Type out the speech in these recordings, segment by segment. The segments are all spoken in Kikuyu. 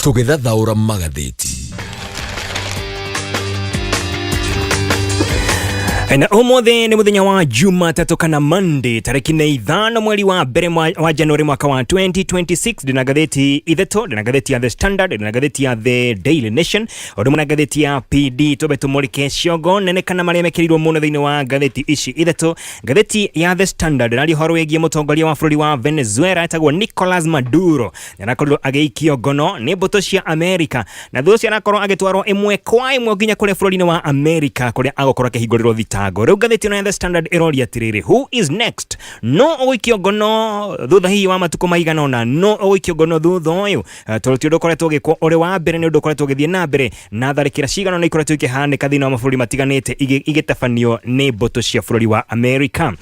Tũgĩthathaũra magathĩti. Na ũmũthĩ nĩ mũthenya wa Jumatatũ kana Monday, tarĩki nĩ 5 mweri wa mbere wa January mwaka wa 2026. Ndĩna ngathĩti ithatũ, ndĩna ngathĩti ya The Standard, ndĩna ngathĩti ya The Daily Nation, ũndũ ũmwe na ngathĩti ya PD. Twambe tũmũrĩke ciongo nene kana marĩa mekĩrirwo mũno thĩinĩ wa ngathĩti ici ithatũ. Ngathĩti ya The Standard ĩraria ũhoro wĩgiĩ mũtongoria wa bũrũri wa Venezuela etagwo Nicolas Maduro, nĩarakorirwo agĩikio ngono nĩ mbũtũ cia Amerika, na thutha ũcio arakorwo agĩtwarwo ĩmwe kwa ĩmwe nginya kũrĩa bũrũri-inĩ wa Amerika kũrĩa agũkorwo akĩhingũrĩrwo thitango. Rĩu ngathĩti ĩno ya The Standard ĩroria atĩrĩrĩ, who is next? No ũgũikio ngono thutha hihi wa matukũ maigana ũna? No ũgũikio ngono thutha ũyũ? Tondũ ti ũndũ ũkoretwo ũgĩkwo ũrĩ wa mbere, nĩ ũndũ ũkoretwo ũgĩthiĩ na mbere, na tharĩkĩra cigana ũna ikoretwo ikĩhanĩka thĩinĩ wa mabũrũri matiganĩte igĩtabanio nĩ mbũtũ cia bũrũri wa Amerika.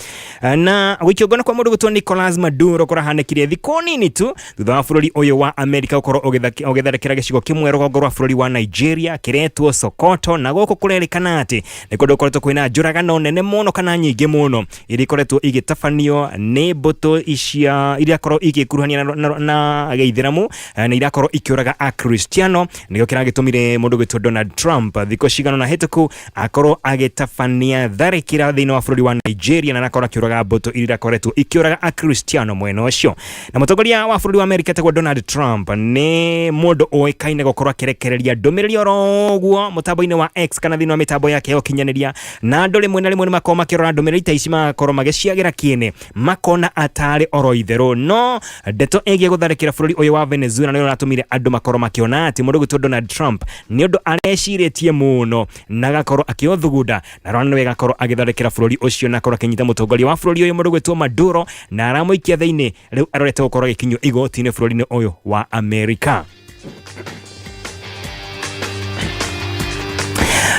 Na gũikio ngono kwa mũndũ gwĩtwo Nicolas Maduro kũrahanĩkire thikũ nini tu thutha wa bũrũri ũyũ wa Amerika gũkorwo ũgĩtharĩkĩra gĩcigo kĩmwe rũgongo rwa bũrũri wa Nigeria kĩretwo Sokoto, na gũkũ kũrerĩkana atĩ nĩ kũndũ gũkoretwo kwĩna njũragano nene mũno kana nyingĩ mũno iria ikoretwo igĩtabanio nĩ mbũtũ icia irakorwo igĩkuruhania na gĩithĩramu, na irakorwo ikĩũraga Akristiano. Nĩkĩo kĩragĩtũmire mũndũ gwĩtwo Donald Trump thikũ cigana ũna hĩtũku akorwo agĩtabania tharĩkĩra thĩinĩ wa bũrũri wa Nigeria, na arakorwo akĩũraga mbũtũ iria irakoretwo ikĩũraga Akristiano mwena ũcio. Na mũtongoria wa bũrũri wa Amerika etagwo Donald Trump nĩ mũndũ ũĩkaine gũkorwo akĩrekereria ndũmĩrĩri oro ũguo mũtambo-inĩ wa X kana thĩinĩ wa mĩtambo yake ya ũkinyanĩria, na andũ rĩmwe na rĩmwe nĩ makoragwo makĩrora ndũmĩrĩri ta ici, magakorwo magĩciagĩra kĩene, makona atarĩ oro itherũ. No ndeto ĩgiĩ gũtharĩkĩra bũrũri ũyũ wa Venezuela nĩyo ĩratũmire andũ makorwo makĩona atĩ mũndũ gwĩtwo Donald Trump nĩ ũndũ arecirĩtie mũno na agakorwo akĩũthugunda, na rona nĩwe agakorwo agĩtharĩkĩra bũrũri ũcio na akorwo akĩnyita mũtongoria wa bũrũri ũyũ mũndũ gwĩtwo Maduro na aramũikia thĩinĩ. Rĩu arorete gũkorwo agĩkinyio igoti-inĩ bũrũri-inĩ ũyũ wa Amerika.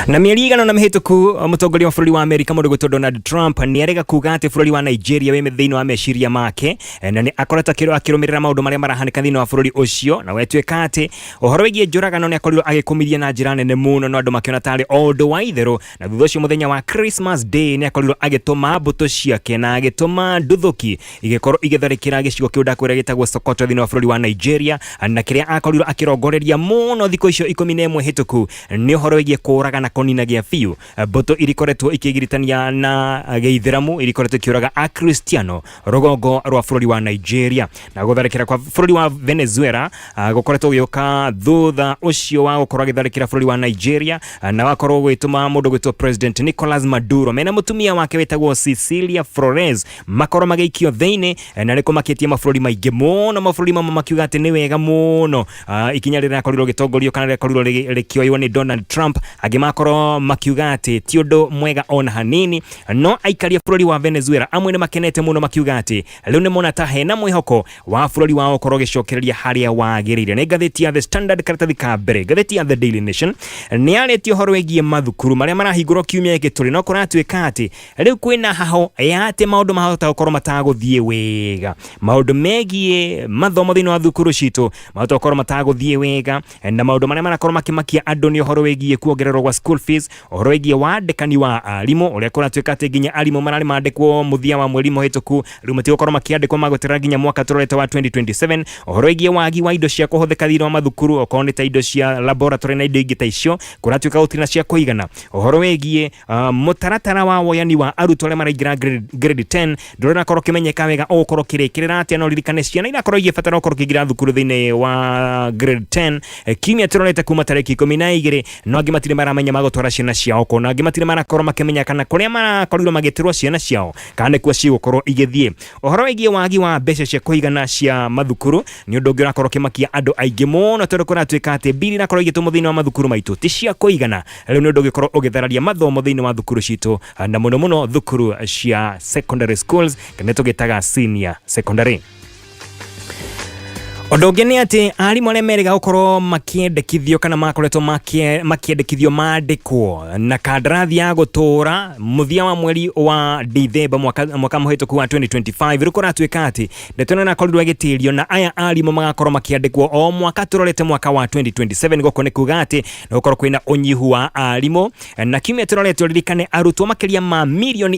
Na mĩeri igana na mĩhĩtũku, mũtongoria wa bũrũri wa Amerika mũndũ gwĩtwo Donald Trump nĩ arega kuga atĩ bũrũri wa Nigeria wĩ thĩinĩ wa meciria make, na nĩ akoretwo akĩrũmĩrĩra maũndũ marĩa marahanĩka thĩinĩ wa bũrũri ũcio, na wetuĩka atĩ ũhoro wĩgiĩ njũragano nĩ akorirwo agĩkũmithia na njĩra nene mũno, no andũ makĩona tarĩ o ũndũ wa itherũ. Na thutha ũcio mũthenya wa Christmas Day nĩ akorirwo agĩtũma mbũtũ ciake na agĩtũma nduthũki igĩkorwo igĩtharĩkĩra gĩcigo kĩu ndakwĩra gĩtagwo Sokoto thĩinĩ wa bũrũri wa Nigeria, na kĩrĩa akorirwo akĩrongoreria mũno thikũ icio 11 hĩtũku nĩ ũhoro wĩgiĩ kũũraga na kũninagia biũ mbũtũ iria ikoretwo ikĩgiritania na gĩithĩramu iria ikoretwo ikĩũraga Akristiano rũgongo rwa bũrũri wa Nigeria. Na gũtharĩkĩra kwa bũrũri wa Venezuela gũkoretwo gũgĩũka thutha ũcio wa gũkorwo agĩtharĩkĩra bũrũri wa Nigeria, na wakorwo gwĩtũma mũndũ gwĩtwo President Nicolas Maduro mena mũtumia wake wĩtagwo Cecilia Flores makorwo magĩikio thĩinĩ, na nĩ kũmakĩtie mabũrũri maingĩ mũno, mabũrũri mamwe makiuga atĩ nĩ wega mũno ikinya rĩrĩa rĩrakorirwo rĩgĩtongorio kana rĩrakorirwo rĩkĩoywo nĩ Donald Trump, angĩ makorwo makiuga atĩ ti ũndũ mwega ona hanini. No aikari a bũrũri wa Venezuela amwe nĩ makenete mũno makiuga atĩ rĩu nĩ mona ta hena mwĩhoko wa bũrũri wao ũkorwo ũgĩcokereria harĩa wagĩrĩire. Nĩ ngathĩti ya The Standard karatathi ka mbere. Ngathĩti ya The Daily Nation nĩ yarĩtie ũhoro wĩgiĩ mathukuru marĩa marahingũrwo kiumia gĩkĩ tũrĩ, no kũratuĩka atĩ rĩu kwĩna haho ya atĩ maũndũ mahota gũkorwo matagũthiĩ wega, maũndũ megiĩ mathomo thĩinĩ wa thukuru citũ mahota gũkorwo matagũthiĩ wega, na maũndũ marĩa marakorwo makĩmakia andũ nĩ ũhoro wĩgiĩ kuongererwo gwa school fees, ũhoro wĩgiĩ wandĩkani wa arimũ ũrĩa kũratuĩka atĩ nginya arimũ mararĩ mandĩkwo mũthia wa mweri mũhĩtũku rĩu matigũkorwo makĩandĩkwo, magweterera nginya mwaka tũrorete wa 2027, ũhoro wĩgiĩ wagi wa indo cia kũhũthĩka thĩinĩ wa mathukuru, okorwo nĩ ta indo cia laboratory na indo ingĩ ta icio, kũratuĩka gũtirĩ na cia kũigana, ũhoro wĩgiĩ mũtaratara wa woyani wa arutwo arĩa maraingĩra grade 10 ndũrĩ ũrakorwo ũkĩmenyeka wega ũgũkorwo ũkĩrĩkĩrĩra atĩa. No ririkane ciana irakorwo igĩbatara gũkorwo ikĩingĩra thukuru thĩinĩ wa grade 10 kiumia tũrorete kuma tarĩki 12, no angĩ matirĩ maramenya magũtwara ciana ciao kũ, na angĩ matirĩ marakorwo makĩmenya kana kũrĩa marakorirwo magĩtĩrwo ciana ciao kana nĩkuo cigũkorwo igĩthiĩ. Ũhoro wĩgiĩ wagi wa mbeca cia kũigana cia mathukuru nĩ ũndũ ũngĩ ũrakorwo ũkĩmakia andũ aingĩ mũno, tondũ kũratuĩka atĩ mbiri irakorwo igĩtũmwo thĩinĩ wa mathukuru maitũ ti cia kũigana. Rĩu nĩ ũndũ ũngĩkorwo ũgĩthararia mathomo thĩinĩ wa thukuru citũ, na mũno mũno thukuru cia secondary schools kana tũgĩtaga senior secondary. Ũndũ ũngĩ nĩ atĩ arimũ arĩa merĩga gũkorwo makĩendekithio kana makoretwo makĩendekithio mandĩkwo na kandarathi ya gũtũũra mũthia wa mweri wa Dithemba mwaka mũhĩtũku wa 2025, rĩu kũratuĩka atĩ ndeto ĩno ĩrakorirwo ĩgĩtĩrio na aya arimũ magakorwo makĩandĩkwo o mwaka tũrorete mwaka wa 2027. Gũkũ nĩ kuga atĩ nĩ gũkorwo kwĩna ũnyihu wa arimũ. Na kiumia tũrorete, ũririkane arutwo makĩria ma 1.13 million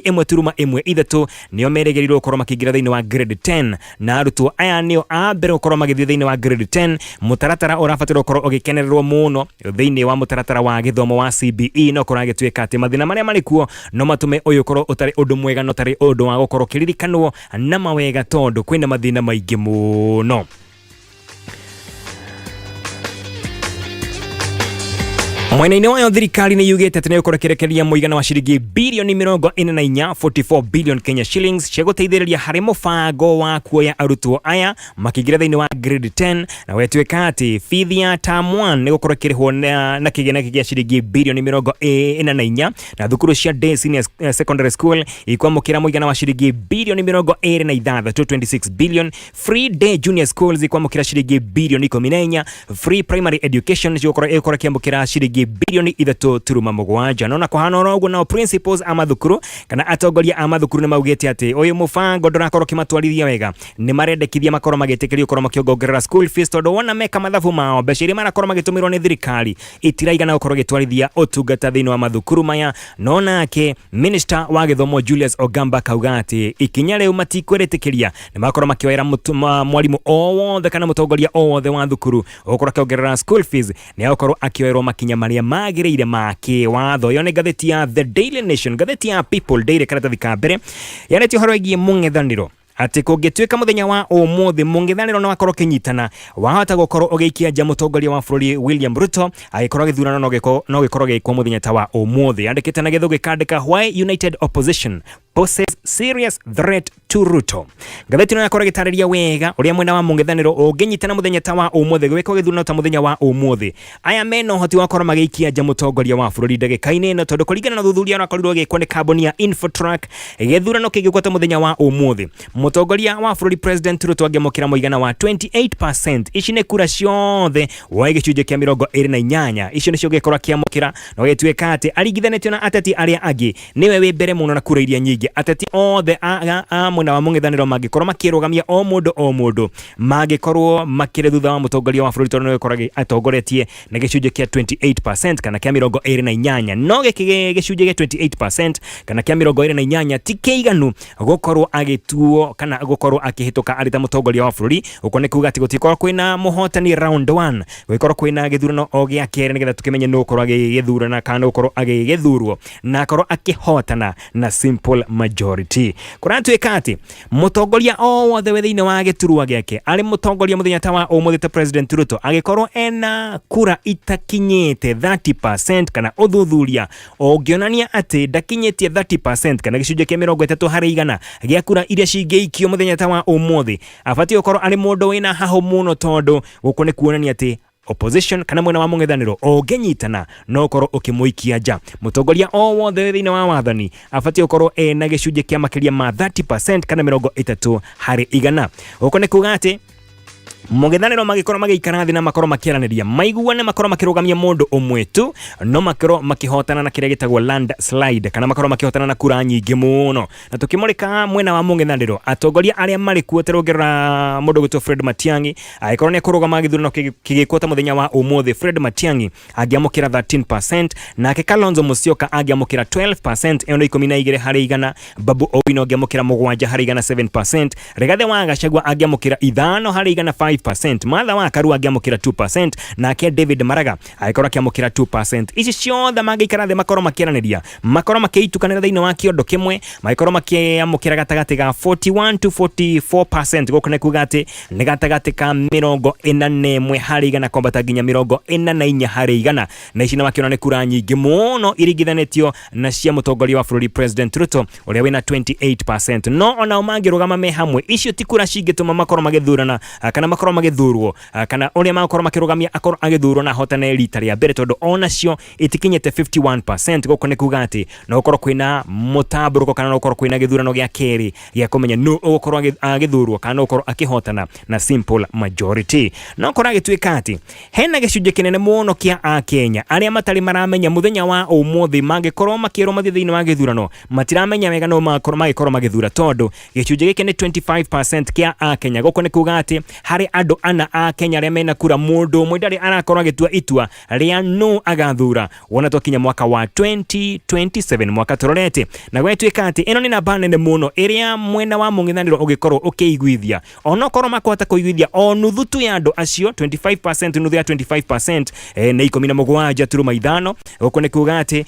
nĩo merĩgĩrĩirwo gũkorwo makĩingĩra thĩinĩ wa grade 10, na arutwo aya nĩo a mbere gũkorwo magĩthiĩ magĩthiĩ thĩinĩ wa grade 10, mũtaratara ũrabatara gũkorwo ũgĩkenererwo mũno thĩinĩ wa mũtaratara wa gĩthomo wa CBE. No korwo agĩtuĩka atĩ mathĩna marĩa marĩ kuo no matũme ũyũ ũkorwo ũtarĩ ũndũ mwega na ũtarĩ ũndũ wa gũkorwo ũkĩririkanwo na mawega, tondũ kwĩna mathĩna maingĩ mũno. Mwena-inĩ wayo, thirikari nĩ yugĩte atĩ nĩ ĩgũkorwo ĩkĩrekereria mũigana wa ciringi birioni 44, 44 billion Kenya shillings, cia gũteithĩrĩria harĩ mũbango wa kuoya arutwo aya makĩingĩra thĩinĩ wa grade 10. Na gwĩtuĩka atĩ bithi ya term 1 nĩ gũkorwo ĩkĩrĩhwo na kĩgĩna gĩa ciringi birioni 44, na thukuru cia day senior secondary school ikwamũkĩra mũigana wa ciringi birioni 26, 26 billion. Free day junior schools ikwamũkĩra ciringi birioni 14. Free primary education cigũkorwo ĩgũkorwo ĩkĩamũkĩra ciringi birioni 3.7. No na kũhana oro ũguo, nao principals a mathukuru kana atongoria a mathukuru nĩ maugĩte atĩ ũyũ mũbango ndũrakorwo ũkĩmatwarithia wega. Nĩ marendekithia makorwo magĩtĩkĩrio gũkorwo makĩongerera school fees, tondũ wona meka mathabu mao, mbeca iria marakorwo magĩtũmĩrwo nĩ thirikari itiraigana gũkorwo gĩtwarithia ũtungata thĩinĩ wa mathukuru maya. No nake minister wa gĩthomo Julius Ogamba akauga atĩ ikinya rĩu matikwĩrĩtĩkĩria. Nĩ makorwo makĩoera mwarimũ o wothe kana mũtongoria o wothe wa thukuru ũgũkorwo akĩongerera school fees, nĩ agũkorwo akĩoerwo makinya marĩa magĩrĩire ma kĩwatho. Ĩyo nĩ ngathĩti ya The Daily Nation. Ngathĩti ya People Daily, karatathi ka mbere, yarĩtie ũhoro wĩgiĩ mũng'ethanĩro, atĩ kũngĩtuĩka mũthenya wa ũmũthĩ mũng'ethanĩro no akorwo ũkĩnyitana, wahota gũkorwo ũgĩikia nja mũtongoria wa bũrũri William Ruto agĩkorwo gĩthurano no gĩkorwo gĩkwo mũthenya ta wa ũmũthĩ. Yandĩkĩte na Gĩthũngũ, ĩkandĩka, "Why United Opposition poses serious threat to Ruto." Ngathĩti ĩno yakorwo ĩgĩtarĩria wega ũrĩa mwena wa mũng'ethanĩro ũngĩnyitana mũthenya ta wa ũmũthĩ, gwĩkwo gĩthurano ta mũthenya wa ũmũthĩ, aya mena ũhoti wa gũkorwo magĩikia nja mũtongoria wa bũrũri ndagĩka-inĩ ĩno, tondũ kũringana na ũthuthuria ũrakorirwo ũgĩkwo nĩ kambuni ya Infotrack, gĩthurano kĩngĩkwo ta mũthenya wa ũmũthĩ, mũtongoria wa bũrũri President Ruto angĩamũkĩra mũigana wa 28%. Ici nĩ kura ciothe, woe gĩcunjĩ kĩa 28, icio nĩcio gĩkorwo akĩamũkĩra. Na gũgĩtuĩka atĩ aringithanĩtio na ateti arĩa angĩ, nĩwe wĩ mbere mũno na kura iria nyingĩ. Ateti othe a mwena wa mũng'ethanĩro mangĩkorwo makĩrũgamia o mũndũ o mũndũ, mangĩkorwo makĩrĩ thutha wa mũtongoria wa bũrũri, tondũ nĩwe ũkoragwo atongoretie na gĩcunjĩ kĩa 28% kana kĩa 28. No gĩkĩ gĩcunjĩ gĩa 28% kana kĩa 28 ti kĩiganu gũkorwo agĩtuo kana gũkorwo akĩhĩtũka arĩ ta mũtongoria wa bũrũri. Ũguo nĩ kuga atĩ gũtikorwo kwĩna mũhotani round 1, gũgĩkorwo kwĩna gĩthurano o gĩa kerĩ, nĩgetha tũkĩmenye nũ ũkorwo agĩgĩthurana kana nũ ũkorwo agĩgĩthurwo na akorwo akĩhotana na simple majority. Kũratuĩka atĩ mũtongoria o wothe wĩ thĩinĩ wa gĩturwa gĩake arĩ mũtongoria mũthenya ta wa ũmũthĩ, ta President Ruto, agĩkorwo ena kura itakinyĩte 30%, kana ũthuthuria ũngĩonania atĩ ndakinyĩtie 30% kana gĩcunjĩ kĩa 30% gĩa kura iria cingĩikio mũthenya ta wa ũmũthĩ, abatiĩ gũkorwo arĩ mũndũ wĩna hahũ mũno, tondũ gũkũ nĩ kuonania atĩ opposition kana mwena wa mũng'ethanĩro ũngĩnyitana no ũkorwo ũkĩmũikia nja. Mũtongoria o wothe thĩinĩ wa wathani abatiĩ gũkorwo ena gĩcunjĩ kĩa makĩria ma 30% kana 30%. Gũkũ nĩ kuga atĩ mũng'ethanĩro magĩkorwo magĩikara thĩ na makorwo makĩaranĩria, maiguane, makorwo makĩrũgamia mũndũ ũmwe tu, no makorwo makĩhotana na kĩrĩa gĩtagwo landslide, kana makorwo makĩhotana na kura nyingĩ mũno. Na tũkĩmũrĩka mwena wa mũng'ethanĩro, atongoria arĩa marĩ kuo, tũrũngĩrora mũndũ gwĩtwo Fred Matiang'i, angĩkorwo nĩ ekũrũgama gĩthurano kĩgĩkwo ta mũthenya wa ũmũthĩ, Fred Matiang'i angĩamũkĩra 13%, nake Kalonzo Musyoka angĩamũkĩra 12%, ĩyo nĩ 12%. Babu Owino angĩamũkĩra 7%, 7%. Rigathĩ wa Gachagua angĩamũkĩra 5%, 5%. Martha wa Karua angĩamũkĩra 2%, nake David Maraga angĩkorwo akĩamũkĩra 2%. Ici ciothe mangĩikara thĩ, makorwo makĩaranĩria, makorwo makĩitukanĩra thĩinĩ wa kĩondo kĩmwe, mangĩkorwo makĩamũkĩra gatagatĩ ga 41 to 44%. Gũkũ nĩ kuga atĩ nĩ gatagatĩ ka 41% kwambata nginya 44%, na ici nĩ makĩona nĩ kura nyingĩ mũno iringithanĩtio na cia mũtongoria wa bũrũri President Ruto ũrĩa wĩna 28%. No onao mangĩrũgama me hamwe, icio ti kura cingĩtũma makorwo magĩthurana kana makorwo magĩthurwo, kana ũrĩa makorwo makĩrũgamia akorwo agĩthurwo na ahotane rita rĩa mbere, tondũ onacio itikinyĩte 51%. Gũkũ nĩ kuga atĩ no gũkorwo kwĩna mũtambũrũko kana no gũkorwo kwĩna gĩthurano gĩa kerĩ gĩa kũmenya nũ ũgũkorwo agĩthurwo kana nũ ũgũkorwo akĩhotana na simple majority. No korwo agĩtuĩka atĩ hena gĩcunjĩ kĩnene mũno kĩa Akenya arĩa matarĩ maramenya mũthenya wa ũmũthĩ mangĩkorwo makĩrwo mathiĩ thĩinĩ wa gĩthurano, matiramenya wega no makorwo magĩkorwo magĩthura, tondũ gĩcunjĩ gĩkĩ nĩ 25% kĩa Akenya. Gũkũ nĩ kuga atĩ harĩ Andũ ana a Kenya arĩa mena kura, mũndũ ũmwe ndarĩ arakorwo agĩtua itua rĩa nũ agathura wona twakinya mwaka wa 2027, mwaka tũrorete. Na gwetwĩka atĩ ĩno nĩ namba nene mũno ĩrĩa mwena wa mũng'ethanĩro ũngĩkorwo ũkĩiguithia, onokorwo makũhota kũiguithia o nuthu tu ya andũ acio, 25%, nuthu ya 25% nĩ 17.5. Gũkũ nĩ kuga atĩ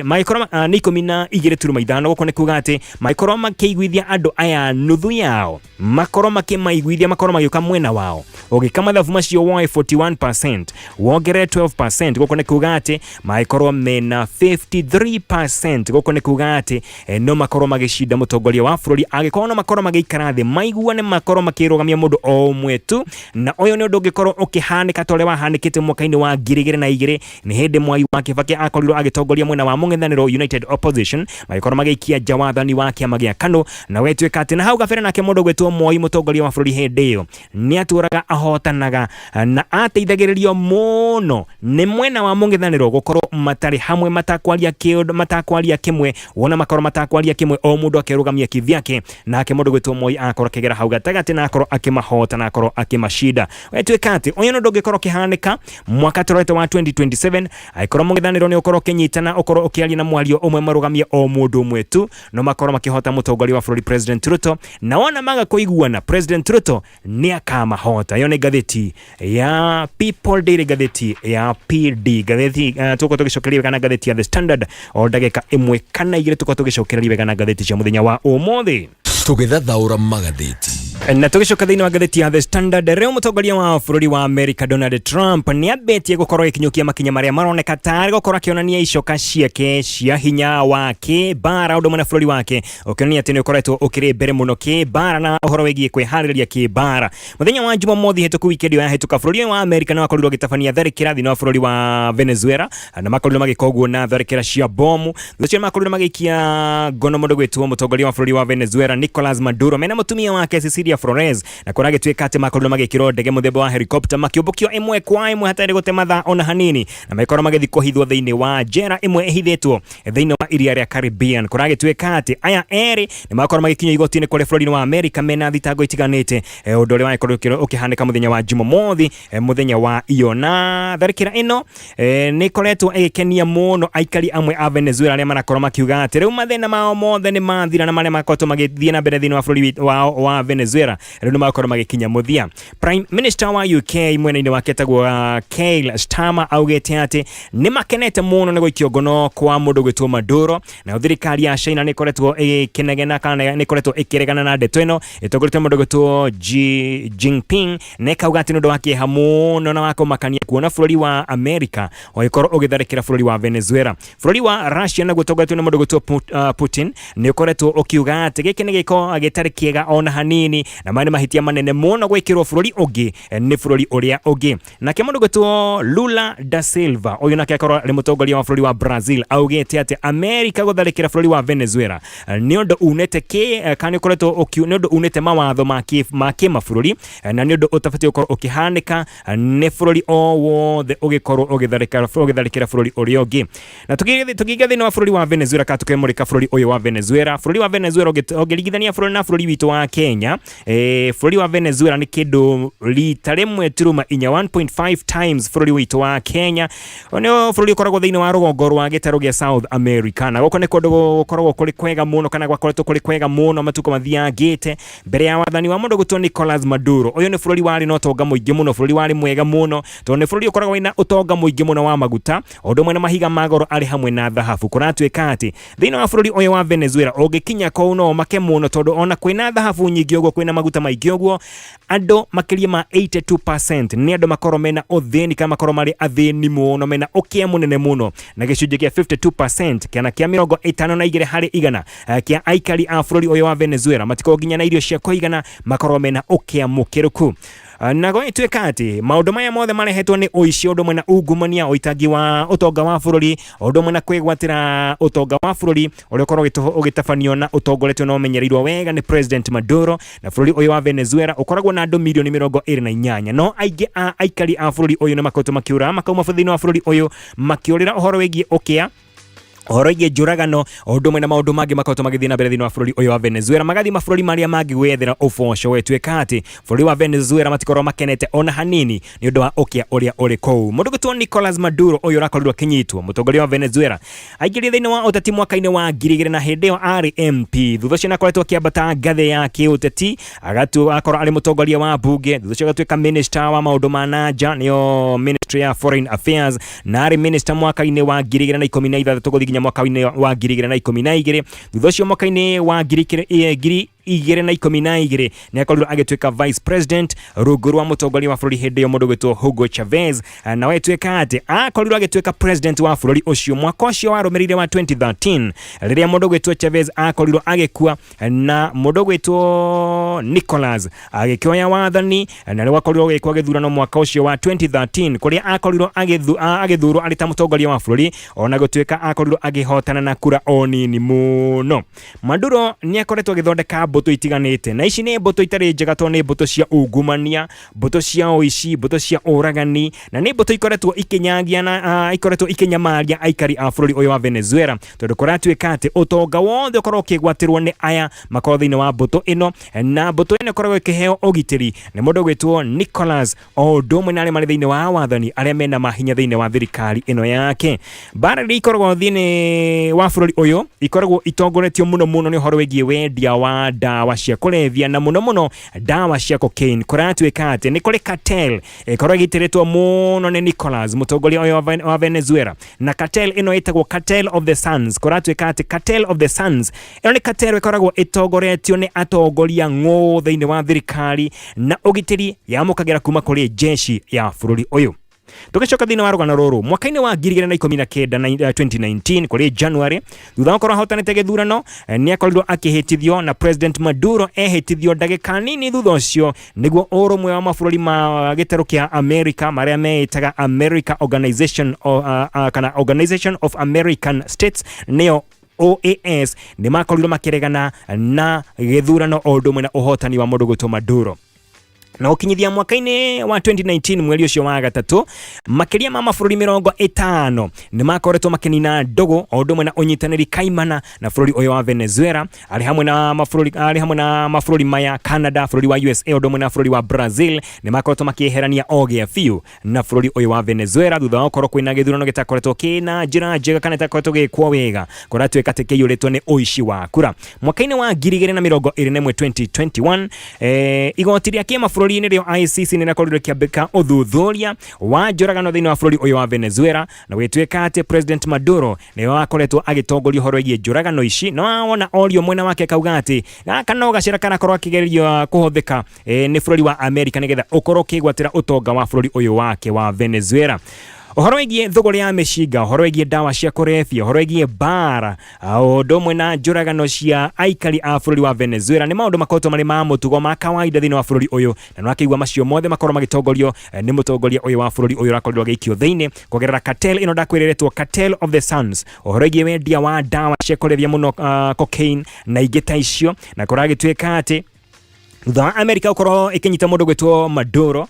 magĩkorwo nĩ 12.5. Gũkũ nĩ kuga atĩ magĩkorwo makĩiguithia andũ aya nuthu yao, makorwo makĩmaiguithia, makorwo magĩũka mwena wao, ũgĩka mathabu macio woe 41% wongerere 12%, gũkũ nĩ kuga atĩ magĩkorwo mena 53%. Gũkũ nĩ kuga atĩ no makorwo magĩcinda mũtongoria wa bũrũri angĩkorwo no makorwo magĩikara thĩ maiguane, makorwo makĩrũgamia mũndũ o ũmwe tu. Na ũyũ nĩ ũndũ ũngĩkorwo ũkĩhanĩka ta ũrĩa wahanĩkĩte mwaka-inĩ wa 2002. Nĩ hĩndĩ Mwai wa Kibaki akorirwo agĩtongoria mwena wa mũng'ethanĩro, United Opposition, magĩkorwo magĩikia nja wathani wa kĩama gĩa KANU. Na wetwĩka atĩ na hau gabere nake mũndũ gwĩtwo Moi, mũtongoria wa bũrũri hĩndĩ ĩyo, nĩ atũraga ahotanaga na ateithagĩrĩrio mũno nĩ mwena wa mũng'ethanĩro gũkorwo matarĩ hamwe, matakwaria kĩũndũ, matakwaria kĩmwe. Wona makorwo matakwaria kĩmwe, o mũndũ akerũgamia kivyake, nake mũndũ gwĩtwo Moi akorwo akĩgera hau gatagatĩ na akorwo akĩmahota na akorwo akĩmacinda. Wetwĩka atĩ ũyũ nĩ ũndũ ũngĩkorwo ũkĩhanĩka mwaka tũrorete wa 2027, angĩkorwo mũng'ethanĩro nĩ ũkorwo ũkĩnyitana, ũkorwo ũkĩaria na mwario ũmwe, marũgamie o mũndũ ũmwe tu, no makorwo makĩhota mũtongoria wa bũrũri President Ruto. Na wona maga kũiguana, President Ruto nĩ akamahota. Ĩyo nĩ ngathĩti ya People Daily, ngathĩti ya PD, ngathĩti tũkorwo tũgĩcokeria wega na ngathĩti ya The Standard o ndagĩka ĩmwe kana igĩrĩ, tũkorwo tũgĩcokereria wega na ngathĩti cia mũthenya wa ũmũthĩ. Tũgĩthathaũra magathĩti. Na tũgĩcoka thĩinĩ wa ngathĩti ya The Standard rĩu, mũtongoria wa bũrũri wa America Donald Trump nĩ ambĩtie gũkorwo agĩkinyũkia makinya marĩa maroneka tarĩ gũkorwo akĩonania icoka ciake cia hinya wa kĩmbara, ũndũ ũmwe na bũrũri wake ũkĩonania atĩ nĩ ũkoretwo ũkĩrĩ mbere mũno kĩmbara na ũhoro wĩgiĩ kwĩharĩrĩria kĩmbara. Mũthenya wa Jumamothi hĩtũku, wikendi ĩyo yahĩtũka, bũrũri ũyũ wa America nĩ wakorirwo ũgĩtabania tharĩkĩra thĩinĩ wa bũrũri wa Venezuela, na makorirwo magĩka ũguo na tharĩkĩra cia bomu. Thutha ũcio makorirwo magĩikia ngono mũndũ gwĩtwo mũtongoria wa bũrũri wa Venezuela Nicolas Maduro mena mũtumia wake Cecilia Flores, na kũragĩtuĩka atĩ makorirwo magĩkĩrwo ndege mũthemba wa helicopter, makĩũmbũkio ĩmwe kwa ĩmwe hatarĩ gũte mathaa ona hanini, na magĩkorwo magĩthiĩ kũhithwo thĩinĩ wa njera ĩmwe ĩhithĩtwo thĩinĩ wa iria rĩa Caribbean. Kũragĩtuĩka atĩ aya erĩ nĩ makorwo magĩkinyio igoti-inĩ kũrĩa bũrũri-inĩ wa America mena thitango itiganĩte, ũndũ ũrĩa wagĩkorwo ũkĩhanĩka mũthenya wa Jumamothi, mũthenya wa iyo. Na tharĩkĩra ĩno nĩ ĩkoretwo ĩgĩkenia mũno aikari amwe a Venezuela arĩa marakorwo makiuga atĩ rĩu mathĩna mao mothe nĩ mathira, na marĩa makoretwo magĩthiĩ na mbere thĩinĩ wa bũrũri wao wa Venezuela rĩu nĩ makorwo magĩkinya mũthia. Prime Minister wa UK mwena-inĩ wake etagwo Keir Starmer augĩte atĩ nĩ makenete mũno nĩ gũikio ngono kwa mũndũ gwĩtwo Maduro. Nayo thirikari ya China nĩ ĩkoretwo ĩkĩnegena kana nĩ ĩkoretwo ĩkĩregana na ndeto ĩno ĩtongoretio nĩ mũndũ gwĩtwo Xi Jinping, na ĩkauga atĩ nĩ ũndũ wa kĩeha mũno na wa kũmakania kuona bũrũri wa America ũgĩkorwo ũgĩtharĩkĩra bũrũri wa Venezuela. Bũrũri wa Russia naguo ũtongoretio nĩ mũndũ gwĩtwo Putin nĩ ũkoretwo ũkiuga atĩ gĩkĩ nĩ gĩko gĩtarĩ kĩega ona hanini, na maya nĩ mahĩtia manene mũno gwĩkĩrwo bũrũri ũngĩ nĩ bũrũri ũrĩa ũngĩ. Nake mũndũ gwĩtwo Lula da Silva, ũyũ nake akorwo arĩ mũtongoria wa bũrũri wa Brazil, augĩte atĩ Amerika gũtharĩkĩra bũrũri wa Venezuela nĩ ũndũ unĩte kĩ kana nĩ ũkoretwo nĩ ũndũ unĩte mawatho ma kĩmabũrũri, na nĩ ũndũ ũtabatiĩ gũkorwo ũkĩhanĩka nĩ bũrũri o wothe ũgĩkorwo ũgĩtharĩkĩra bũrũri ũrĩa ũngĩ. Na tũkĩingĩra thĩinĩ wa bũrũri wa Venezuela, kana tũkĩmũrĩka bũrũri ũyũ wa Venezuela, bũrũri wa Venezuela ũngĩringithania bũrũri na bũrũri witũ wa Kenya, bũrũri wa Venezuela nĩ kĩndũ rita 1.4, 1.5 times bũrũri witũ wa Kenya. Ũyũ nĩ bũrũri ũkoragwo thĩinĩ wa rũgongo rwa gĩtarũ gĩa South America, na gũkũ nĩ kũndũ gũkoragwo kũrĩ kwega mũno, kana gwakoretwo kũrĩ kwega mũno matukũ mathiangĩte mbere ya wathani wa mũndũ gwĩtwo Nicolas Maduro. Ũyũ nĩ bũrũri warĩ na ũtonga mũingĩ mũno, bũrũri warĩ mwega mũno, tondũ nĩ bũrũri ũkoragwo wĩna ũtonga mũingĩ mũno wa maguta, ũndũ ũmwe na mahiga ma goro arĩ hamwe na thahabu. Kũratuĩka atĩ thĩinĩ wa bũrũri ũyũ wa Venezuela, ũngĩkinya kũu no ũmake mũno, tondũ ona kwĩna thahabu nyingĩ ũguo, kwĩna maguta maingĩ ũguo, andũ makĩria ma 82% nĩ andũ makorwo mena ũthĩni kana makorwo marĩ athĩni mũno, mena ũkĩa mũnene mũno, na gĩcunjĩ kĩa 52% kana kĩa 52% kĩa aikari a bũrũri ũyũ wa Venezuela matikorwo nginya na irio cia kũigana, makorwo mena ũkĩa mũkĩrũku. Na gũgĩtuĩka atĩ maũndũ maya mothe marehetwo nĩ ũici, ũndũ ũmwe na ungumania, ũitangi wa ũtonga wa bũrũri, ũndũ ũmwe na kwĩgwatĩra ũtonga wa bũrũri ũrĩa ũkoragwo ũgĩtabanio na ũtongoretio na ũmenyereirwo wega nĩ President Maduro. Na bũrũri ũyũ wa Venezuela ũkoragwo na andũ milioni 28, no aingĩ a aikari a bũrũri ũyũ nĩ makoretwo makĩũra makauma thĩinĩ wa bũrũri ũyũ, makĩũrĩra ũhoro wĩgiĩ ũkĩa. Ũhoro wĩgiĩ njũragano o ũndũ ũmwe na maũndũ mangĩ makoretwo magĩthiĩ na mbere thĩinĩ wa bũrũri ũyũ wa Venezuela, magathiĩ mabũrũri marĩa mangĩ gwethera ũboco. Gwĩtuĩka atĩ bũrũri wa Venezuela matikorwo makenete ona hanini nĩ ũndũ wa ũkĩa ũrĩa ũrĩ kũu. Mũndũ gwĩtwo Nicolas Maduro ũyũ ũrakorirwo akĩnyitwo, mũtongoria wa Venezuela, aingĩrire thĩinĩ wa ũteti mwaka-inĩ wa 2000 na hĩndĩ ĩyo arĩ MP. Thutha ũcio nĩakoretwo akĩambata ngathĩ ya kĩũteti, akorwo arĩ mũtongoria wa mbunge, thutha ũcio agatuĩka minister wa maũndũ ma na nja, nĩyo Ministry ya Foreign Affairs, na arĩ minister mwaka-inĩ wa 2016 gũthiĩ nginya mwaka-inĩ wa 2012. Thutha ũcio mwaka-inĩ wa 2012 nĩ akorirwo agĩtuĩka vice president rungu rwa mũtongoria wa bũrũri hĩndĩ ĩyo, mũndũ gwĩtwo Hugo Chavez. Na wetwĩka atĩ akorirwo agĩtuĩka president wa bũrũri ũcio mwaka ũcio warũmĩrĩire wa 2013, rĩrĩa mũndũ gwĩtwo Chavez akorirwo agĩkua na mũndũ gwĩtwo Nicolas agĩkĩoya wathani. Na rĩu akorirwo gĩkwo gĩthurano mwaka ũcio wa 2013, kũrĩa akorirwo agĩthurwo arĩ ta mũtongoria wa bũrũri, ona gũtuĩka akorirwo agĩhotana na kura o nini mũno. Maduro nĩ akoretwo agĩthondeka mbũtũ itiganĩte, na ici nĩ mbũtũ itarĩ njega tondũ nĩ mbũtũ cia ungumania, mbũtũ cia ũici, mbũtũ cia ũragani, na nĩ mbũtũ ikoretwo ikĩnyagia na ikoretwo ikĩnyamaria aikari a bũrũri ũyũ wa Venezuela, tondũ kũratuĩka atĩ ũtonga wothe ũkorwo ũkĩgwatĩrwo nĩ aya makorwo thĩinĩ wa mbũtũ ĩno. Na mbũtũ ĩno ĩkoragwo ĩkĩheo ũgitĩri nĩ mũndũ gwĩtwo Nicolas, o ũndũ ũmwe na arĩa marĩ thĩinĩ wa wathani, arĩa mena mahinya thĩinĩ wa thirikari ĩno yake. Mbara iria ikoragwo thĩinĩ wa bũrũri ũyũ ikoragwo itongoretio mũno mũno nĩ ũhoro wĩgiĩ wendia wa ndawa cia kũrebia, na mũno mũno ndawa cia cocaine. Kũratuĩka atĩ nĩ kũrĩ cartel ĩkoragwo ĩgitĩrĩtwo mũno nĩ Nicolas, mũtongoria ũyũ wa Venezuela, na cartel ĩno ĩtagwo Cartel of the Suns. Kũratuĩka atĩ Cartel of the Suns ĩno nĩ cartel ĩkoragwo ĩtongoretio nĩ atongoria ng'ũ thĩinĩ wa thirikari, na ũgitĩri yamũkagĩra kuma kũrĩ jeshi ya bũrũri ũyũ. Tũgĩcoka thĩinĩ wa rũgano rũrũ, mwaka-inĩ wa 2019 na 2019 kũrĩ January, thutha wa gũkorwo ahotanĩte gĩthurano, nĩ akorirwo akĩhĩtithio, na President Maduro ehĩtithio ndagĩka nini thutha ũcio nĩguo ũrũmwe wa mabũrũri ma gĩtarũ kĩa America marĩa meĩtaga America Organization kana Organization of American States, nĩyo OAS, nĩ makorirwo makĩregana na gĩthurano o ũndũ ũmwe na ũhotani wa mũndũ gwĩtwo Maduro. Na gũkinyithia mwaka-inĩ wa 2019 mweri ũcio wa gatatũ, makĩria ma mabũrũri 50 nĩ makoretwo makĩnina ndũgũ o ũndũ ũmwe na ũnyitanĩri kaimana na bũrũri ũyũ wa Venezuela, arĩ hamwe na mabũrũri arĩ hamwe na mabũrũri maya: Canada, bũrũri wa USA, ũndũ ũmwe na bũrũri wa Brazil. Nĩ makoretwo makĩeherania o gĩa biũ na bũrũri ũyũ wa Venezuela thutha wa gũkorwo kwĩna gĩthurano gĩtakoretwo kĩna njĩra njega kana gĩtakoretwo gĩgĩkwo wega, kũratuĩka atĩ kĩiyũrĩtwo nĩ ũici wa kura. Mwaka-inĩ wa 2021, 2021, igoti rĩa kĩmabũrũri nĩrĩo ICC nĩ rĩakorirwo rĩkĩambĩka ũthuthuria wa njũragano thĩinĩ wa bũrũri ũyũ wa Venezuela, na gwĩtuĩka atĩ President Maduro nĩwe wakoretwo agĩtongoria ũhoro wĩgiĩ njũragano ici. No wona orio, mwena wake akauga atĩ gaka no gacĩra karakorwo akĩgerio kũhũthĩka nĩ bũrũri wa Amerika nĩgetha ũkorwo ũkĩgwatĩra ũtonga wa bũrũri ũyũ wake wa Venezuela. Ũhoro wĩgiĩ thũgũrĩ ya mĩcinga, ũhoro wĩgiĩ ndawa cia kũrebia, ũhoro wĩgiĩ mbara o ũndũ ũmwe na njũragano cia aikari a bũrũri wa Venezuela nĩ maũndũ makoretwo marĩ ma mũtugo ma kawaida thĩinĩ wa bũrũri ũyũ. Na nĩwakĩigua macio mothe makorwo magĩtongorio nĩ mũtongoria ũyũ wa bũrũri ũyũ ũrakorirwo agĩikio thĩinĩ kũgerera cartel ĩno ndakwĩrĩrĩtwo, Cartel of the Suns, ũhoro wĩgiĩ wendia wa ndawa cia kũrebia, mũno cocaine na ingĩ ta icio. Na kũragĩtuĩka atĩ thutha wa Amerika gũkorwo ĩkĩnyita mũndũ gwĩtwo Maduro,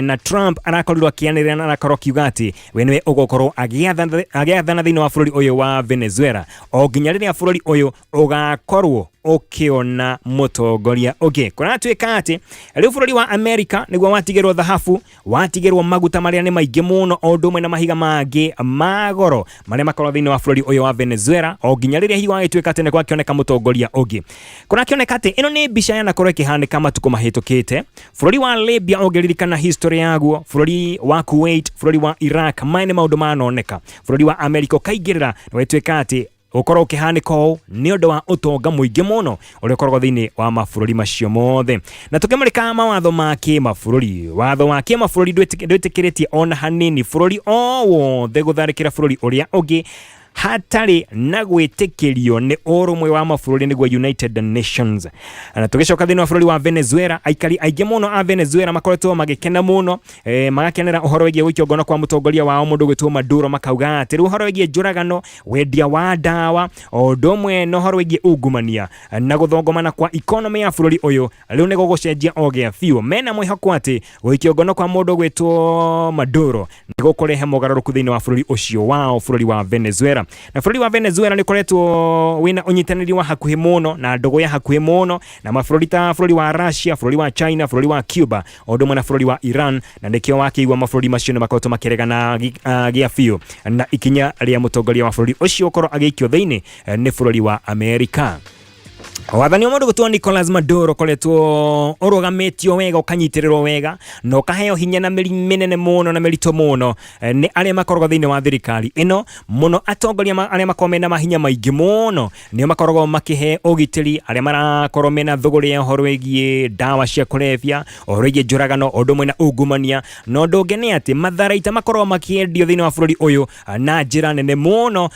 na Trump arakorirwo akĩanĩrĩra na arakorwo akiuga atĩ we nĩwe ũgũkorwo agĩathana thĩinĩ wa bũrũri ũyũ wa Venezuela o nginya rĩrĩa bũrũri ũyũ ũgakorwo ũkĩona mũtongoria ũngĩ. Kũratuĩka atĩ rĩu bũrũri wa Amerika nĩguo watigĩrwo thahabu, watigĩrwo maguta marĩa nĩ maingĩ mũno, o ũndũ ũmwe na mahiga mangĩ ma goro marĩa makorwo thĩinĩ wa bũrũri ũyũ wa Venezuela, o nginya rĩrĩa hihi gwagĩtuĩka atĩ nĩ gwakĩoneka mũtongoria ũngĩ. Kũrakĩoneka atĩ ĩno nĩ mbica yanakorwo ĩkĩhanĩka matukũ mahĩtũkĩte. Bũrũri wa Libya, ũngĩririkana history yaguo, bũrũri wa Kuwait, bũrũri wa Iraq, maya nĩ maũndũ manoneka bũrũri wa Amerika ũkaingĩrĩra, na gwĩtuĩka atĩ gũkorwo ũkĩhanĩka ũũ nĩ ũndũ wa ũtonga mũingĩ mũno ũrĩa ũkoragwo thĩinĩ wa mabũrũri macio mothe. Na tũkĩmũrĩka mawatho ma kĩmabũrũri, watho wa kĩmabũrũri ndwĩtĩkĩrĩtie ona hanini bũrũri o wothe gũtharĩkĩra bũrũri ũrĩa ũngĩ hatarĩ na gwĩtĩkĩrio nĩ ũrũmwe wa mabũrũri, nĩguo United Nations. Na tũgĩcoka thĩinĩ wa bũrũri wa Venezuela, aikari aingĩ mũno a Venezuela makoretwo magĩkena mũno, magakenera ũhoro wĩgiĩ gũikio ngono kwa mũtongoria wao, mũndũ gwĩtwo Maduro, makauga atĩ rĩu ũhoro wĩgiĩ njũragano, wendia wa ndawa, o ũndũ ũmwe na ũhoro wĩgiĩ ungumania na gũthongomana kwa economy ya bũrũri ũyũ rĩu nĩ gũgũcenjia o gĩa biũ. Mena mwĩhoko atĩ gũikio ngono kwa mũndũ gwĩtwo Maduro nĩ gũkũrehe mogarũrũku thĩinĩ wa bũrũri ũcio wao, bũrũri wa Venezuela. Venezuela. Na bũrũri wa Venezuela nĩ ũkoretwo wĩna ũnyitanĩri wa hakuhĩ mũno na ndũgũ ya hakuhĩ mũno na mabũrũri ta bũrũri wa Russia, bũrũri wa China, bũrũri wa Cuba, o ũndũ ũmwe na bũrũri wa Iran, na nĩkĩo wakĩigua mabũrũri macio nĩ makoretwo makĩregana gĩa biũ na ikinya rĩa mũtongoria wa bũrũri ũcio gũkorwo agĩikio thĩinĩ nĩ bũrũri wa Amerika. Wathani wa mũndũ gũtwo Nicolas Maduro ũkoretwo ũrũgamĩtio wega, ũkanyitĩrĩrwo wega na ũkaheo hinya na mĩri mĩnene mũno na mĩritũ mũno nĩ arĩa makoragwo thĩinĩ wa thirikari ĩno mũno, atongoria arĩa makoragwo mena mahinya maingĩ mũno nĩo makoragwo makĩhe ũgitĩri arĩa marakorwo mena thũgũrĩ ya ũhoro wĩgiĩ ndawa cia kũrebia, ũhoro wĩgiĩ njũragano, ũndũ ũmwe na ungumania. Na ũndũ ũngĩ nĩ atĩ matharaita makoragwo makĩendio thĩinĩ wa bũrũri ũyũ na njĩra nene mũno,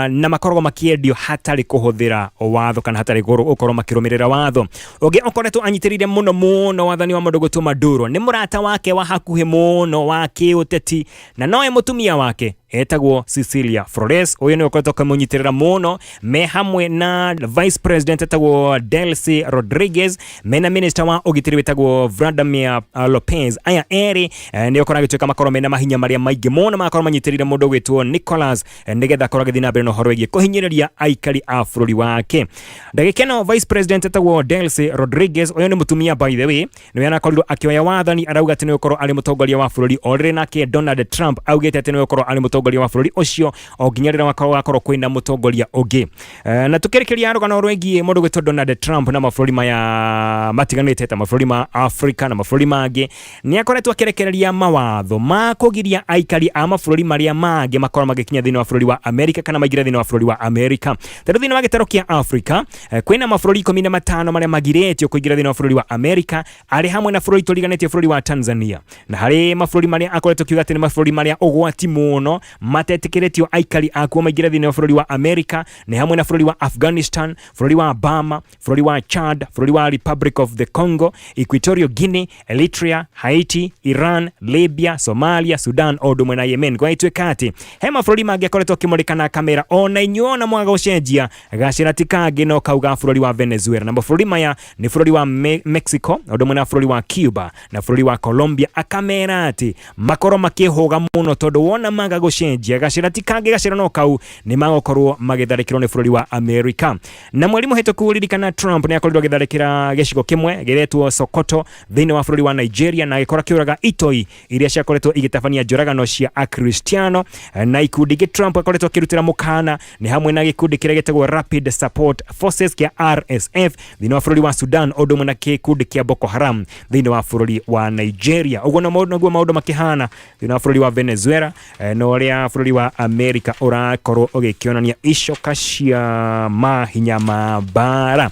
na makoragwo makĩendio hatarĩ kũhũthĩra watho kana hatarĩ gũkorwo makĩrũmĩrĩra watho. Ũngĩ ũkoretwo anyitĩrĩire mũno mũno wathani wa mũndũ gwĩtwo Maduro nĩ mũrata wake wa hakuhĩ mũno wa kĩũteti na nowe mũtumia wake etagwo Cecilia Flores. Ũyũ nĩwe ũkoretwo akĩmũnyitĩrĩra mũno me hamwe na vice president etagwo Delcy Rodriguez, mena minister wa ũgitĩri wĩtagwo Vladimir Lopez. Aya erĩ nĩo koragĩtuĩka makorwo mena mahinya marĩa maingĩ mũno magakorwo manyitĩrĩire mũndũ ũgwĩtwo Nicolas nĩgetha akorwo agĩthiĩ na mbere na ũhoro wĩgiĩ kũhinyĩrĩria aikari a bũrũri wake. Ndagĩka ĩno vice president etagwo Delcy Rodriguez, ũyũ nĩ mũtumia by the way, nĩwe arakorirwo akĩoya wathani, arauga atĩ nĩwe ũkorwo arĩ mũtongoria wa bũrũri o rĩrĩ nake Donald Trump augĩte atĩ nĩwe ũkorwo arĩ mũtongoria wa bũrũri ũcio o nginya rĩrĩa wakorwo kwĩna mũtongoria ũngĩ. Na tũkĩrĩkĩria rũgano rwĩgiĩ mũndũ gwĩtwo Donald Trump na mabũrũri maya matiganĩte ta mabũrũri ma Afrika na mabũrũri mangĩ, nĩ akoretwo akĩrekereria mawatho ma kũgiria aikari a mabũrũri marĩa mangĩ makorwo magĩkinya thĩinĩ wa bũrũri wa Amerika kana maingĩre thĩinĩ wa bũrũri wa Amerika. Tondũ thĩinĩ wa gĩtarũ kĩa Afrika kwĩna mabũrũri 15 marĩa magirĩtio kũingĩra thĩinĩ wa bũrũri wa Amerika, arĩ hamwe na bũrũri tũriganĩtie bũrũri wa Tanzania. Na harĩ mabũrũri marĩa akoretwo akiuga atĩ nĩ mabũrũri marĩa ũgwati mũno matetĩkĩrĩtio aikari akuo maingĩre thĩinĩ wa bũrũri wa Amerika nĩ hamwe na bũrũri wa Afghanistan, bũrũri wa Burma, bũrũri wa Chad, bũrũri wa Republic of the Congo, Equatorial Guinea, Eritrea, Haiti, Iran, Libya, Somalia, Sudan o ũndũ ũmwe na Yemen. Gwagĩtuĩka atĩ he mabũrũri mangĩ akoretwo akĩmũrĩka na kamera ona inyuĩ ona mwaga gũcenjia gacĩra ti kangĩ no kau ga bũrũri wa Venezuela. Na mabũrũri maya nĩ bũrũri wa Mexico o ũndũ ũmwe na bũrũri wa Cuba na bũrũri wa Colombia, akamera atĩ makorwo makĩhũga mũno tondũ wona maga gũcenjia gacĩra ti kangĩ gacĩra no kau nĩ magũkorwo magĩtharĩkĩrwo nĩ bũrũri wa Amerika. Na mweri mũhĩtũku ririkana Trump nĩ akorirwo agĩtharĩkĩra gĩcigo kĩmwe gĩretwo Sokoto thĩinĩ wa bũrũri wa Nigeria na agĩkora kĩũraga itoi iria ciakoretwo igĩtabania njũragano cia Akristiano. Na ikundi ingĩ Trump akoretwo akĩrutĩra mũkana nĩ hamwe na gĩkundi kĩrĩa gĩtagwo Rapid Support Forces kĩa RSF thĩinĩ wa bũrũri wa Sudan, ũndũ ũmwe na gĩkundi kĩa Boko Haram thĩinĩ wa bũrũri wa Nigeria. Ũguo noguo maũndũ makĩhana thĩinĩ wa bũrũri wa Venezuela na ũrĩa bũrũri wa Amerika ũrakorwo ũgĩkĩonania icoka cia mahinya ma mbara.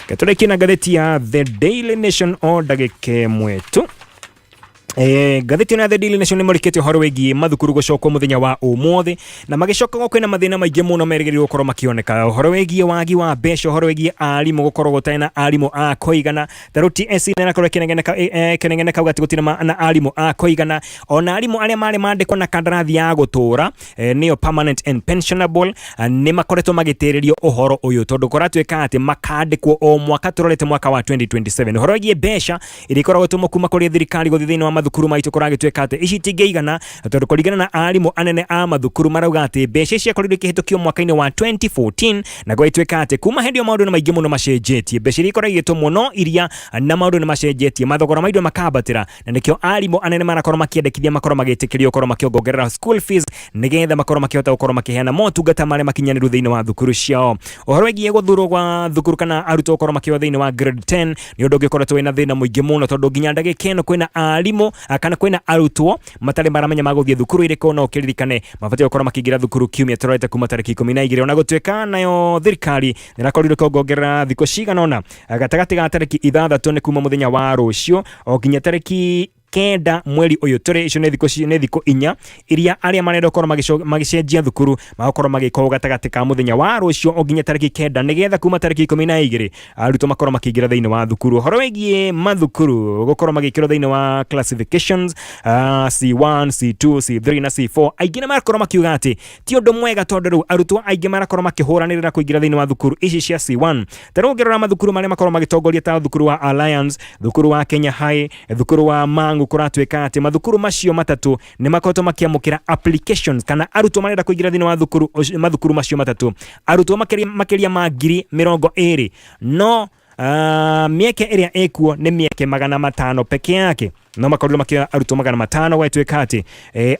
Tũrĩkie na ngathĩti ya The Daily Nation o ndagĩka ĩmwe tu. Ngathĩti ĩno ya The Daily Nation nĩ mũrĩkĩte ũhoro wĩgiĩ mathukuru gũcokwo mũthenya wa ũmũthĩ, na magĩcoka kwĩna mathĩna maingĩ mũno merĩgĩrĩirwo gũkorwo makĩoneka, ũhoro wĩgiĩ wagi wa mbeca, ũhoro wĩgiĩ arimũ gũkorwo gũtarĩ na arimũ a kũigana. Ta rĩu TSC nĩ ĩrakorwo ĩkĩnegena kauga atĩ gũtirĩ na arimũ a kũigana, ona arimũ arĩa marĩ mandĩkwo na kandarathi ya gũtũra, nĩyo permanent and pensionable, nĩ makoretwo magĩtĩrĩrio ũhoro ũyũ tondũ kũratuĩka atĩ makandĩkwo o mwaka tũrorete mwaka wa 2027. Ũhoro wĩgiĩ mbeca iria ikoragwo tũmwo kuma kũrĩ thirikari gũthiĩ thĩinĩ wa mathukuru maitũ kũragĩtuĩka atĩ ici itingĩigana, tondũ kũringana na arimũ anene a mathukuru marauga atĩ mbeca ici ciakorirwo ikĩhĩtũkio mwaka-inĩ wa 2014, na gwagĩtuĩka atĩ kuma hĩndĩ ĩyo maũndũ nĩ maingĩ mũno macenjetie. Mbeca iria ikoragwo igĩtũmwo no iria, na maũndũ nĩ macenjetie, mathogora ma indo makambatĩra, na nĩkĩo arimũ anene marakorwo makĩendekithia makorwo magĩtĩkĩrio gũkorwo makĩongongerera school fees nĩgetha makorwo makĩhota gũkorwo makĩheana motungata marĩa makinyanĩru thĩinĩ wa thukuru ciao. Ũhoro wĩgiĩ gũthurwo gwa thukuru kana arutwo gũkorwo makĩoya thĩinĩ wa grade 10 nĩ ũndũ ũngĩ ũkoretwo wĩna thĩna mũingĩ mũno, tondũ nginya ndagĩka ĩno kwĩna arimũ kana kwĩna arutwo matarĩ maramenya magũthiĩ thukuru ĩrĩkũ. No ũkĩririkane mabatiĩ gũkorwo makĩingĩra thukuru kiumia tũrorete kuma tarĩki 12, ona gũtuĩka nayo thirikari nĩrakorirwo ĩkĩongongerera thikũ cigana ũna gatagatĩ ga tarĩki 6 nĩ kuma mũthenya wa rũciũ o nginya tarĩki 9 mweri ũyũ tũrĩ. Icio nĩ thikũ nĩ thikũ 4 iria arĩa marenda gũkorwo magĩcenjia thukuru magũkorwo magĩka ũũ gatagatĩ ka mũthenya wa rũciũ o nginya tarĩki 9, nĩgetha kuma tarĩki 12 arutwo makorwo makĩingĩra thĩinĩ wa thukuru. Ũhoro wĩgiĩ mathukuru gũkorwo magĩkĩrwo thĩinĩ wa classifications, C1, C2, C3 na C4, aingĩ nĩ marakorwo makiuga atĩ ti ũndũ mwega, tondũ rĩu arutwo aingĩ marakorwo makĩhũranĩrĩra kũingĩra thĩinĩ wa thukuru ici cia C1. Ta rĩu ũngĩrora mathukuru marĩa makorwo magĩtongoria ta thukuru wa Alliance, thukuru wa Kenya High, thukuru wa Mangu Kĩmang'u kũratuĩka atĩ mathukuru macio matatũ nĩ makoretwo makĩamũkĩra applications kana arutwo marenda kũingĩra thĩinĩ wa thukuru mathukuru macio matatũ, arutwo makĩria ma 20,000, no mĩeke ĩrĩa ĩkuo nĩ mĩeke 500 peke yake, no makorirwo makĩoya arutwo 500, gwatuĩka atĩ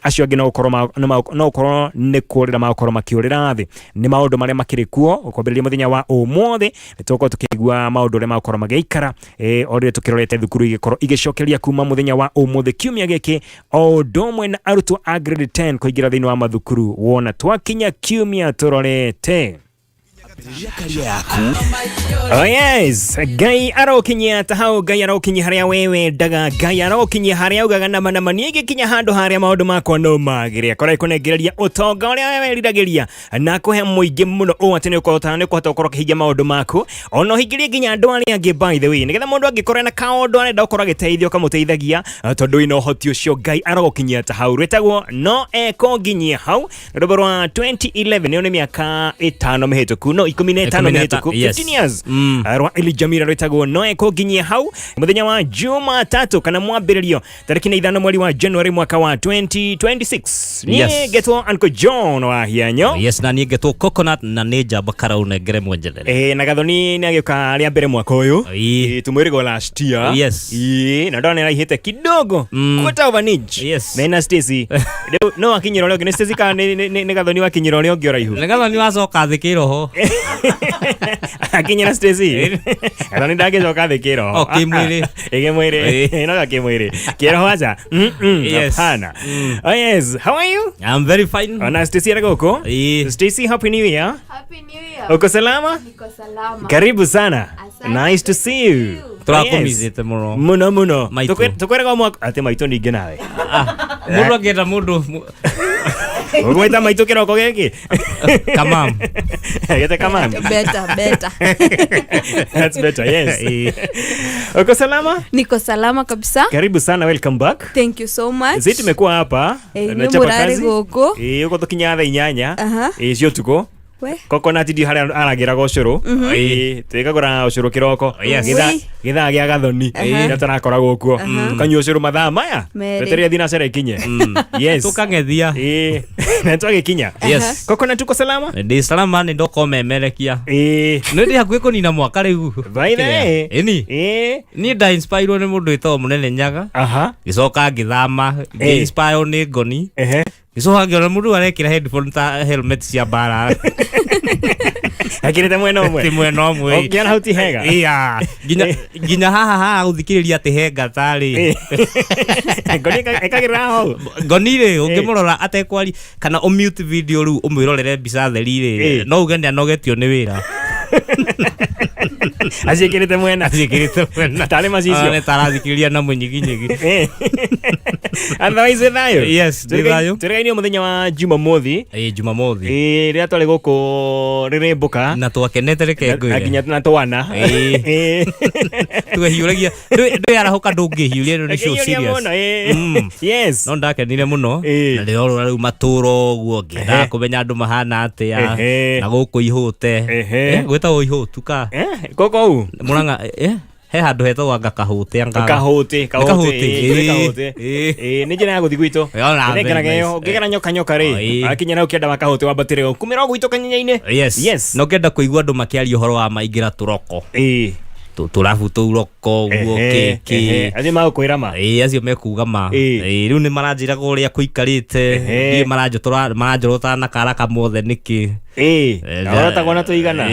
acio angĩ no gũkorwo no gũkorwo nĩ kũrĩra magũkorwo makĩũrĩra thĩ. Nĩ maũndũ marĩa makĩrĩ kuo kwambĩrĩria mũthenya wa ũmũthĩ. Nĩ tũgũkorwo tũkĩigua maũndũ ũrĩa magũkorwo magĩikara o rĩrĩa tũkĩrorete thukuru igĩkorwo igĩcokeria kuma mũthenya wa ũmũthĩ kiumia gĩkĩ, o ũndũ ũmwe na arutwo a grade 10 kũingĩra thĩinĩ wa mathukuru wona twakinya kiumia tũrorete. Karia yaku. Oh yes, Ngai arokinyia ta hau, Ngai arokinyia harĩa we wendaga, Ngai arokinyia harĩa ugaga nama nama niĩ ngĩkinya handũ harĩa maũndũ makwa no magĩre, akorwo kũnengereria ũtonga ũrĩa we weriragĩria na kũhe mũingĩ mũno ũũ atĩ nĩ ũkũhota gũkorwo ũkĩhingia maũndũ maku, ona ũhingĩrie nginya andũ arĩa angĩ. By the way, nĩgetha mũndũ angĩkorwo na kaũndũ arenda gũkorwo agĩteithio, ũkamũteithagia tondũ wĩna ũhoti ũcio. Ngai arogũkinyia ta hau. Rwĩtagwo "No Ekũnginyia Hau", rwĩmbo rwa 2011. Ĩyo nĩ mĩaka 5 mĩhĩtũku, no 15 mĩhĩtũku, 15 years, rwa Elijah Mira rwĩtagwo "No Ekũnginyia Hau". Mũthenya wa Jumatatu kana mwambĩrĩrio tarĩki na 5 mweri wa January mwaka wa 2026. Niĩ ngetwo Uncle John wa Hianyo. Yes, na niĩ ngetwo Coconut, na nĩ njamba karaunengere mwenjerere. Na Gathoni nĩ agĩũka rĩa mbere mwaka ũyũ. Tumwĩrĩgwo last year. Na ndona nĩaraihĩte kidogo, quarter of an inch. Mena Stacy rĩu no akinyĩra ũrĩa ũngĩ. Nĩ Stacy kana nĩ Gathoni wakinyĩra ũrĩa ũngĩ ũraihu? Nĩ Gathoni wacoka thĩ kĩroho. Akinyĩra Stacy, Gathoni ndangĩcoka thĩ kĩroho. Oh, kĩmwĩrĩ. Ĩ, kĩmwĩrĩ, no kĩmwĩrĩ, kĩroho aca. Hapana. Oh yes, how are you? I'm very fine. Ona Stacy arĩ gũkũ. Stacy, happy New Year. Happy New Year. Uko salama? Niko salama. Karibu sana. Asante. Nice to see you. Tũrakũmithĩte mũno. Muno muno. Maitũ. Tukwĩraga mwaka atĩ maitũ ningĩ nawe. Mũndũ angĩenda mũndũ ũgwĩta maitũ kĩroko gĩkĩ. Kamam. Gete kamam. Better, better. That's better, yes. Uko salama? Niko salama kabisa. Karibu sana, welcome back. Thank you so much. Sisi tumekuwa hapa Inyuĩ mũrarĩ gũkũ. Ĩ, ũguo tũkinyaga thaa 8 ĩ cia ũtukũ. We. Coconut ndi harĩa aragĩraga ũcũrũ. Ĩ, twĩkagũra ũcũrũ kĩroko. Wee. Gĩthaa gĩa Gathoni rĩrĩa tũrakoragwo kuo, tũkanyua ũcũrũ mathaa maya. Twetereire thinacara ikinye. Yes. Tũkang'ethia. Ĩ, na twagĩkinya. Coconut, uko salama? Ndĩ salama, nĩ ndoka ũmemerekia. Nĩ ndĩ hakuhĩ kũnina mwaka rĩu. By the way. Ĩni. Niĩ nda inspirwo nĩ mũndũ wĩtagwo Mũnene Nyaga. Ngĩcoka ngĩthama, ngĩ-inspirwo nĩ Ngoni. Ngĩcoka ngĩona mũndũ arekĩra headphone ta helmet cia mbara. Akĩrĩte mwena ũmwe. Ti mwena ũmwe. Ũkĩona hau ti hega. Iya, nginya haha gũthikĩrĩria atĩ he ngata rĩ. Ngoni ĩkagĩrĩra hau. Ngoni rĩ, ũngĩmũrora atekwari kana ũmute video rĩu ũmwĩrorere mbica theri rĩ, no uge nĩ anogetio nĩ wĩra. Aciĩkĩrĩte mwena. Aciĩkĩrĩte mwena. Tarĩ macicio. Nĩ tarathikĩrĩria na mũnyiginyigi. Otherwise wĩ thayũ? Yes, ndĩ thayũ. Twĩrĩgaine mũthenya wa Jumamothi. Ĩ, Jumamothi. Ĩ, rĩrĩa twarĩ gũkũ rĩrĩmbũka. Na twakenete, reke na ngwĩre. Nginya na twana. Twehiũragia, ndwĩarahũka, ndũngĩhiũria rĩu nĩ show Akĩhiũria serious. mũno, ĩ. No ndakenire mũno. Na ndĩrorora rĩu matũra ũguo, ngĩendaga kũmenya andũ mahana atĩa. Na gũkũ ihũte. Gwĩtagwo ihũtu ka? Gũkũ u? Mũrang'a, he handũ hetagwo anga Kahũte anga Kahũte. Kahũte. Kahũte, Ĩ, Kahũte. Ĩ, nĩ njĩra ya gũthiĩ gwitũ. Yona, very Nĩngeraga ĩyo nice. ũngĩgera nyoka nyoka rĩ, akinya na ũkĩenda wa Kahũte wambatĩre kumĩra o gwitũ kanyenya-inĩ. Na ũngĩenda kũigua andũ makĩaria ũhoro wa maingĩra tũroko, tũrabu tũu roko ũguo, kĩ kĩ. Acio magũkwĩra ma. Ĩ, acio mekuga ma. Ĩ, rĩu nĩ maranjĩraga ũrĩa kũikarĩte. Ndiĩ maranjorotaga na kara kamothe nĩkĩ. Orotagwo na tũigana.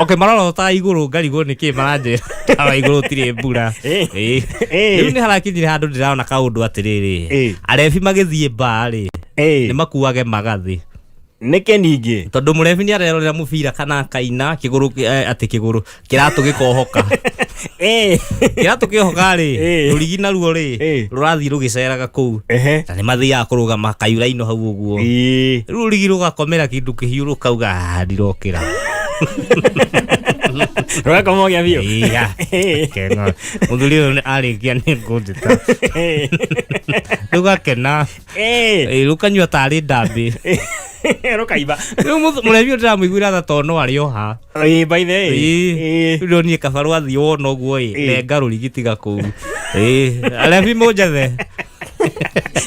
Okay, marorota igũrũ, ngarigwo nĩkĩ maranjĩra tawa igũrũ tirĩ mbura. Rĩu nĩ harakinyire handũ ndĩrona kaũndũ atĩrĩrĩ, arebi magĩthiĩ mbaa rĩ, nĩ makuage magathĩ. Nĩkĩ ningĩ? Tondũ mũrebi nĩ arerorera mũbira kana akaina kĩgũrũ atĩ kĩgũrũ kĩratũ gĩkohoka. Kĩratũ kĩohoka rĩ, rũrigi naruo rĩ, rũrathiĩ rũgĩceraga kũu. Na nĩ mathiaga kũrũgama kayura-inĩ hau ũguo. Rĩu rũrigi rũgakomera kĩndũ kĩhiũ rũkauga, "Ah, ndirokĩra." Rũgakoma ũgĩa biũ. Iya. Kena. Mũthuri ũyũ nĩ arĩkia nĩ ngũnjĩta. Rũgakena. Rũkanyua tarĩ ndambĩ. Rũkaimba. Rĩu mũrebi ũyũ ndĩramũiguĩra tha tondũ no arĩ oha. Ĩĩ, by the way. Ĩĩ. Ĩĩ. Rĩu ndonire kaba rwathiĩ wona ũguo ĩ, Ĩĩ. renga rũrigi tiga kũu. Ĩĩ, arebi mũnjethe.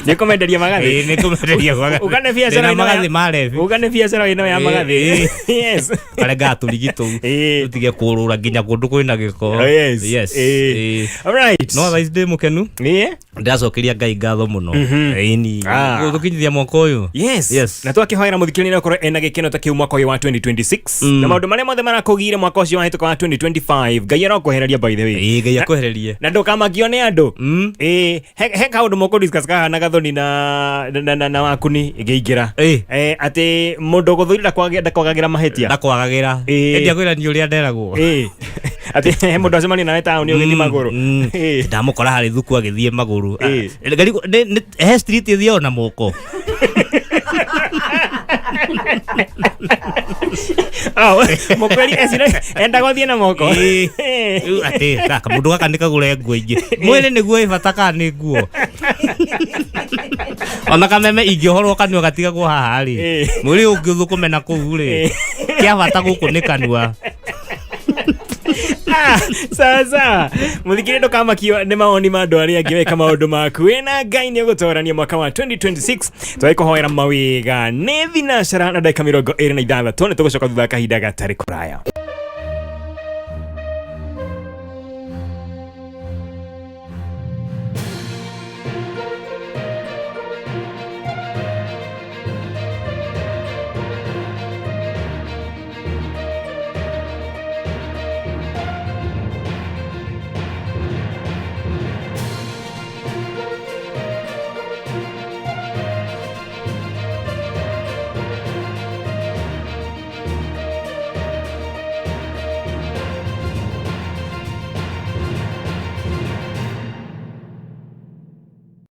Nĩ kũmenderia magathĩ. Ĩĩ, nĩ kũmenderia magathĩ. Uga nĩ biacara Ndĩna ĩno ya- magathĩ ma rebi. Uga nĩ biacara ĩno ya Ĩĩ, magathĩ. ĩĩ. Yes. Karengaga tũrigi tũu. Ĩĩ. Tũtige kũrũra nginya kũndũ kwĩna gĩko. Oh, yes. Yes. Ĩĩ. Ĩĩ. All right. No thaa ici ndĩ mũkenu. Ĩĩ. Ndĩracokeria Ngai ngatho mũno. Ĩni. Ah. Gũtũkinyithia mwaka ũyũ. Yes. Yes. Na twakĩhoera mũthikĩrĩria akorwo ena gĩkeno ta kĩu mwaka ũyũ wa 2026 na maũndũ marĩa mothe marakũgiire mwaka ũcio wahĩtũka wa 2025 Ngai arokwehereria by the way. Ĩĩ, Ngai akwehererie. Na ndũkamakio nĩ andũ. Mm. Ĩĩ, he kaũndũ mũkũ discuss kahana gathoni na wakuni ĩngĩingĩra. Ĩĩ. Eh, atĩ mũndũ ũgũthũire ndakwagagĩra mahĩtia. Ndakwagagĩra. Ĩĩ. Ĩndĩ akwĩra nĩ ũrĩa nderagwo. Ĩĩ. Atĩ he mũndũ acemania nawe taũni ũgĩthiĩ magũrũ. Ĩĩ. Ndamũkora harĩ thuku agĩthiĩ magũrũ. Ĩĩ. Ah, he street ĩthiao na moko. Ah, mũkwĩri ecira endaga ũthiĩ na moko. Ĩĩ. Rĩu atĩ gaka mũndũ gaka nĩ kagũre nguo ingĩ. Mwĩrĩ nĩguo wĩ bata kana nĩ nguo? Ona kameme ingĩohorwo kanua gatigagwo haha rĩ. Ĩĩ. Mwĩrĩ ũngĩthũkũme na kũu rĩ. Kĩa bata gũkũ nĩ kanua. Ah, sawa sawa mũthikĩrĩria ndũkamakio nĩ mawoni ma andũ arĩa angĩ weka maũndũ maku wĩna Ngai nĩ ũgũtorania mwaka wa 2026 twagĩkũhoera mawĩga nĩ thinacara na ndagĩka 26 nĩ tũgũcoka thutha wa kahinda gatarĩ kũraya.